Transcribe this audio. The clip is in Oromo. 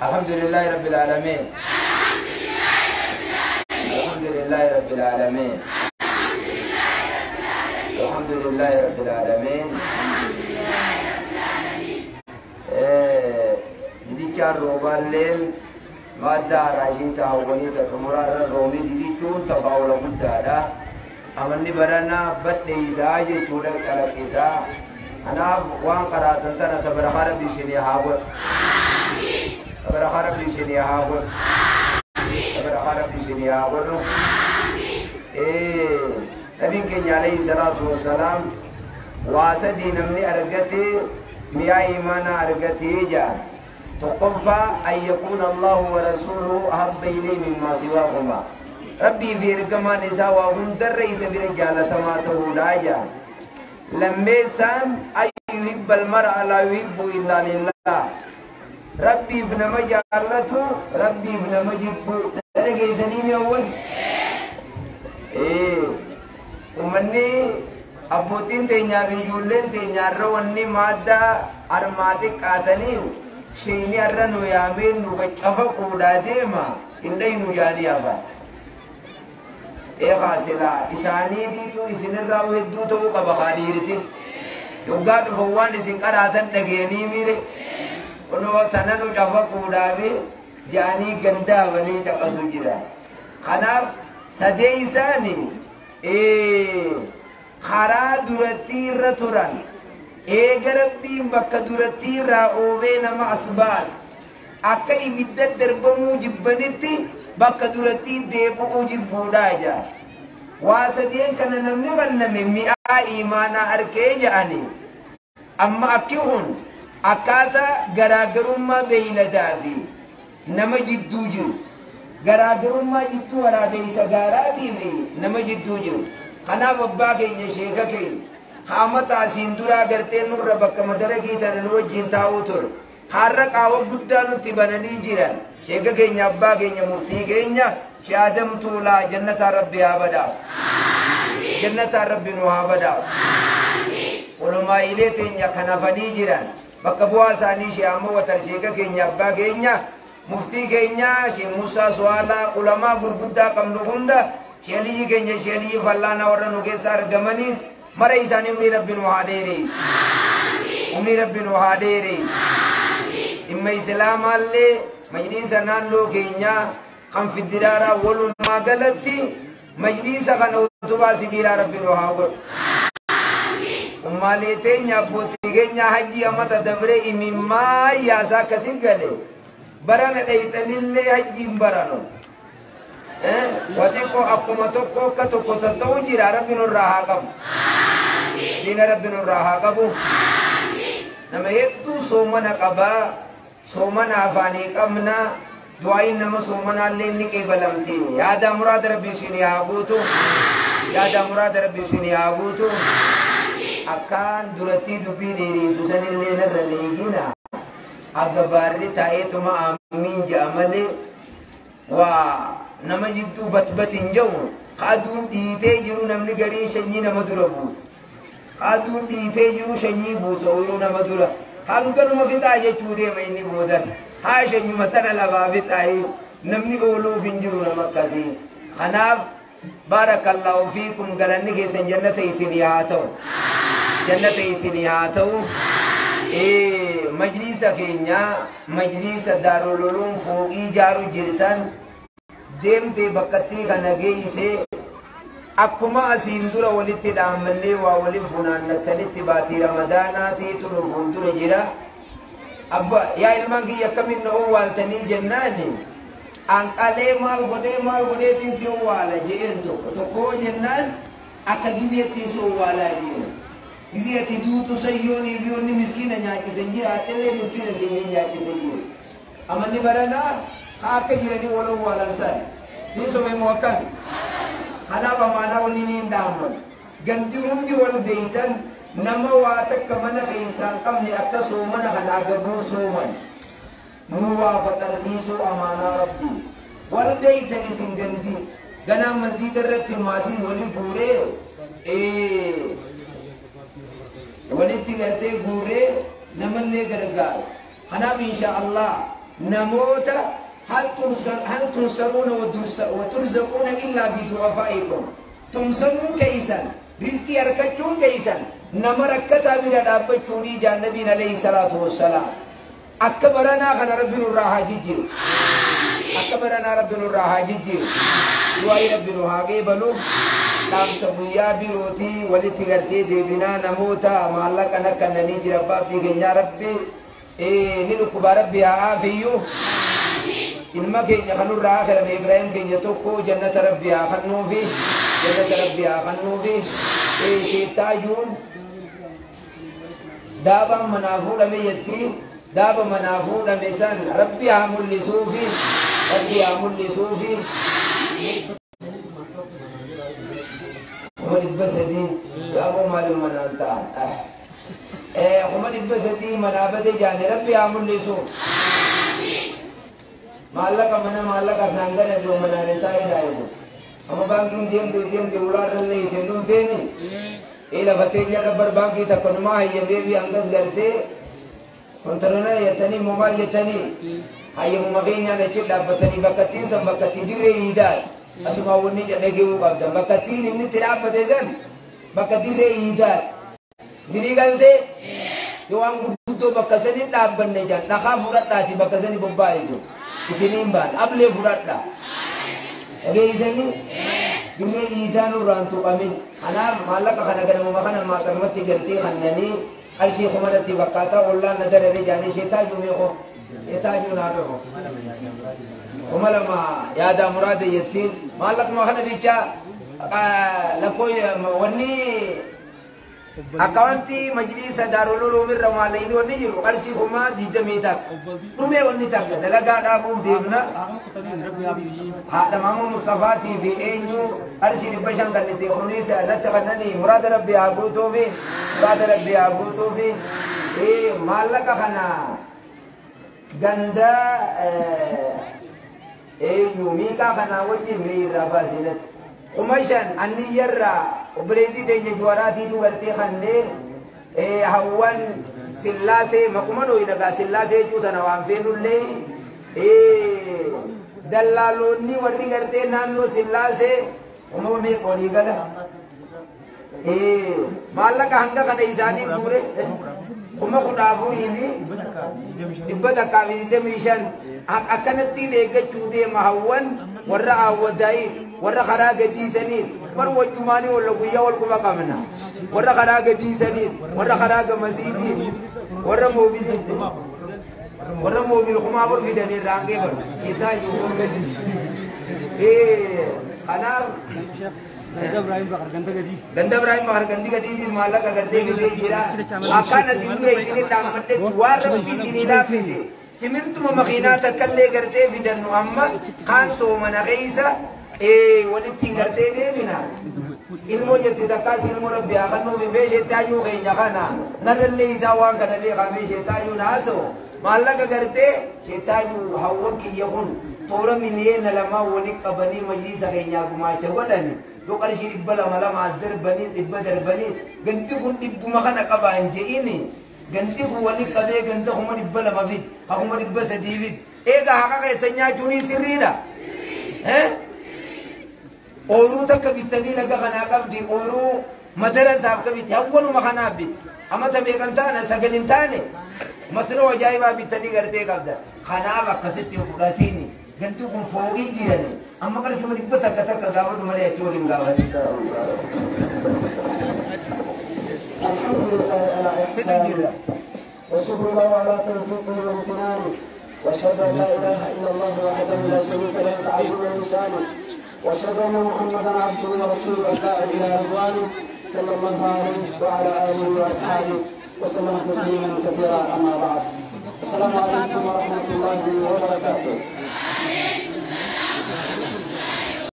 الحمد لله رب العالمين. الحمد لله رب العالمين. الحمد لله رب العالمين. Didichaan roobaalleen maaddaa raashii taawwanii xumuraarra roobni didichuun tafaawula guddaadha. Amanni baranaa badheeysaa jechuudha calaqqisaa. Kanaaf waan qaraatan tana tabarakaa rabbi isinii haa godhu. Tabarakaa rabbi isinii haa godhu. Tabarakaa rabbi isinii haa godhu. Nabiin keenya alayhi salaatu wassalaam waa sadii namni argate mi'aa imaanaa argatee jedhan. Tokkoffaa an yakuuna Allahu wa rasuuluhu ahabba ilayhi mimmaa siwaahumaa. Rabbii fi ergamaan isaa waa hundarra isa bira jaalatamaa ta'uudha jedhan. Lammeessaan an yuhibba almar'a laa yuhibbu illaa lillah. Rabbiif nama jaallatu, rabbiif nama jibbu. Dhageessanii mi'awwan? Uummanni abbootiin teenyaa fi ijoolleen teenyaa irra wanni maaddaa armaa xiqqaatanii sheeyni har'a nu yaamee nu cafaquu deema hin dhaynu jaanii hafan. Eegaa silaa isaaniitiitu isinirraa hedduu ta'uu qaba kaadhiirti. Yoggaa dhufan waan isin qaraatan dhageenii miire. Kunoo tana nu cafaquudhaafi jaanii gandaabanii dhaqasu jira. Kanaaf sadee isaanii karaa duratti irra turan eega rabbiin bakka duratti irraa oofee nama as baase akka ibidda darbamuu jibbanitti bakka duratti deebi'uu jibbuudhaa jira. Waa sadeen kana namni qanname mi'aa imaanaa arkee jedhani. Amma akki kun akkaataa garaagarummaa beeyladaa fi nama jidduu jiru. Garaagarummaa jidduu waraabeysa gaaraatii fi nama jidduu jiru. Kanaaf abbaa keenya sheeka keenya haamata asiin duraa gartee nurra bakka madarakii tana nu wajjin taa'uu ture. Har'a qaawa guddaa nutti bananii jiran. Sheeka keenya abbaa keenya muftii keenya Shee Adam Tuulaa jannataa rabbi haa badaasu. Jannataa rabbi nu haa badaasu. Olomaayilee teenya kan hafanii jiran bakka bu'aa isaanii Shee Amma Watar sheeka keenya abbaa keenya muftii keenya Shee Musaa Suwaalaa ulamaa gurguddaa qabnu hunda Sheeliyyi keenya Sheeliyyi Fallaanaa warra nu keessa argamaniis mara isaanii umrii rabbi nu haa dheeree. Umrii rabbi nu haa dheeree. Dhimma Islaamaallee majliisa naannoo keenyaa kan fiddiraaraa walumaa galatti majliisa kana utubaa sibiilaa rabbi nu haa godhu. Ummaalee teenya abbootii keenya hajji amata dabree imimmaa yaasaa akkasii gale barana dhayxanillee hajji hin baranu. Waxiqqoo akkuma tokko akka tokko san ta'u jira rabbi nurraa haa qabu. Diina rabbi nurraa haa qabu. Nama hedduu soomana qabaa soomana afaanii qabna du'aayin nama soomanaallee ni qeebalamti. Yaada muraada rabbi isinii haa guutu. Yaada muraada rabbi isinii haa guutu. Akkaan duratti dubbii dheereessu sanillee narra leegina. Aga baarri taa'eetuma aamiin ja'a malee waa nama jidduu batbat hin jiru. Aduun dhiitee jiru namni gariin sanyii nama dura buusa. Aduun dhiitee jiru sanyii buusa ooyiruu nama dura. Hanganuma fixaa jechuu deema inni boodan. Haa shanyuma tana lafaa fixaayee namni ooluuf hin jiru nama akkasii. Kanaaf baarakallahu fiikum galanni keessan jannata isinii haa ta'u. Jannata isinii haa ta'u. Majliisa keenya majliisa Daarul Uluum fooqii ijaaru jirtan deemtee bakkattii kana geessee akkuma asiin dura walitti dhaammallee waa waliin funaannattanitti baatii ramadaanaatiitu nu fuuldura jira. Abba yaa ilmaan kiyya akkamiin na owwaaltanii jennaani anqalee maal godhee maal godheetiin si owwaala je'een tokko tokko jennaan akka gizeettiin si owwaalaa jeen. Gizeetti duutu sayyoonii fi onni miskiina nyaachisan jira atellee miskiina seenyee nyaachisan jira. Amanni baranaa haa akka jiranii wal owwaalan san. Ni sobee moo akkami? Kanaaf amaanaa wanni ni hin dhaamman. Gandi hundi wal beeytan nama waa takka mana keessaa hin qabne akka soomana kana agabuu sooman. Nu waa faxarsiisuu amaanaa rabbii. Wal beeytan isin gandi. Ganaa masjiida irratti maasii wali guuree walitti gartee guuree namallee gargaara. Kanaaf insha Allah Namoota hal tunsaruuna wa turzaquuna illaa bidu'afaa'ikum. Tumsamuun keeysan rizqii harkachuun keeysan nama rakkataa bira dhaabbachuunii jaan nabiin alayhi salaatu wassalaam. Akka baranaa kana rabbi nurraa haa jijjiiru. Akka baranaa rabbi nurraa haa jijjiiru. Du'aayi rabbi nu haa qeebalu. Dhaamsa guyyaa birootii walitti gartee deebinaa namoota maallaqa nakkannanii jira baabbii keenyaa rabbi ni dhukkubaa rabbi haa aafiyyu. Ilma keenya kanurraa akirame Ibrahim keenya tokko jannata rabbi haa kennuufi. Jannata rabbi haa kennuufi. Sheettaajuun daabaan manaa fuudhame jetti. Daaba manaa fuudhame san rabbi haa mul'isuufi. Rabbi haa mul'isuufi. 300 yaaboo maalin manaan ta'an 300 manaa bade jaane rabbi haa mul'isu. Maallaqa mana maallaqa naan gara jiru manaan hin taa'in daa'imu. Amma baankiin deemte deemte ulaarrallee isin dhufteemi. Lafa teenya bar baankii takka numaa hayyamee fi hangas gartee kontaroona jettanii moomaal jettanii hayyamuma keenyaan achi dhaabbatanii bakka ittiin san bakka itti dirree iidaa asuma wanni dhaga'uu qabdan bakka ittiin inni itti dhaabbate san bakka dirree iidaa isinii galtee yoo waan gurguddoo bakka sanii dhaabbanne jaan dhakaa fudhadhaati bakka sanii bobbaa'isu isiniin baan ablee fudhadha dhageessanii dirree iidaa nurraan tuqamin. Kanaaf maallaqa kana ganamuma kana maaxarmatti gartee kannanii qarshii kumanatti fakkaataa ollaan na darare jaanii sheettaajuu meeqoo sheettaajuu naa dhufu 2000 yaadaa muraada jettiin maallaquma kana bichaa lakkoo wanni akkawanti majlisa Daarul Uluum irra maallaqni wanni jiru qarshii 21,000 dhumee wanni takka dalagaa dhaabuuf deemna. Haadha maama Mustafaatii fi eenyu qarshii 500 kennite kunis natti kennanii muraada rabbi haa guutuufi muraada rabbi haa guutuufi. Maallaqa kana ganda eenyu miiqaa kanaa wajjin mee irraa baasinatti 5,000 anniyyarraa obboleettii teenya juwaraatiitu gartee kannee hawwan sillaasee maquma dhooyinagaa sillaasee jechuu tana waan feenullee dallaaloonni warri gartee naannoo sillaasee kuma meeqa olii gala maallaqa hanga kana isaanii guure 14,125 akkanattiin eeggachuu deema hawwan warra awwadaayi warra karaa gadiisaniin bar wajjumaanii walla guyyaa wal quba qabna warra karaa gadiisaniin warra karaa gamasiitiin warra moobiliin warra moobil 4,000 fidanii irraan geefan keessaa jiru. Kanaaf ganda Ibrahim Bakar gandi gadiitis maallaqa gartee fidee jira. Akkaan asin dura isinii dhaammadhetti waan rabbi isinii laaffise simintuma makiinaa takkallee gartee fidannu amma kaan soomana keessa walitti gartee deebina. Ilmoo jetti takkaas ilmoo rabbi haa kennuufi beeshettaayyuu keenya kana narrallee isaa waan kana beekaa beeshettaayyuun haasa'u maallaqa gartee shettaayyuu hawwan kiyya kun toora 2,000,000 walitti qabanii majlisa keenyaa gumaacha godhani yoo qarshii 200 as darbanii 100 darbanii ganti kun dhibbuma kana qabaa hin je'ini ganti kun walitti qabee ganda 200,000 fid 300,000 fid eegaa haqa keessa nyaachuun sirriidha. Ooyiruu takka bittanii laga kanaa qabdi ooyiruu madarasaaf qabdi hawwanuma kanaaf bitti amata meeqan taane 9 hin taane masnoo ajaa'ibaa bittanii gartee qabda. Kanaaf akkasitti fudhatiin ganti kun fooqii jirani amma qarshuma 100 takka gaafadhu malee achi waliin gaafadhu. الحمد لله على إحسانه وشكر له على توفيقه وامتنانه وأشهد أن لا إله إلا الله وحده لا شريك له تعظيما لشانه وأشهد أن محمدا عبده ورسوله الداعي إلى رضوانه صلى الله عليه وعلى آله وأصحابه وسلم تسليما كثيرا. أما بعد، السلام عليكم ورحمة الله وبركاته.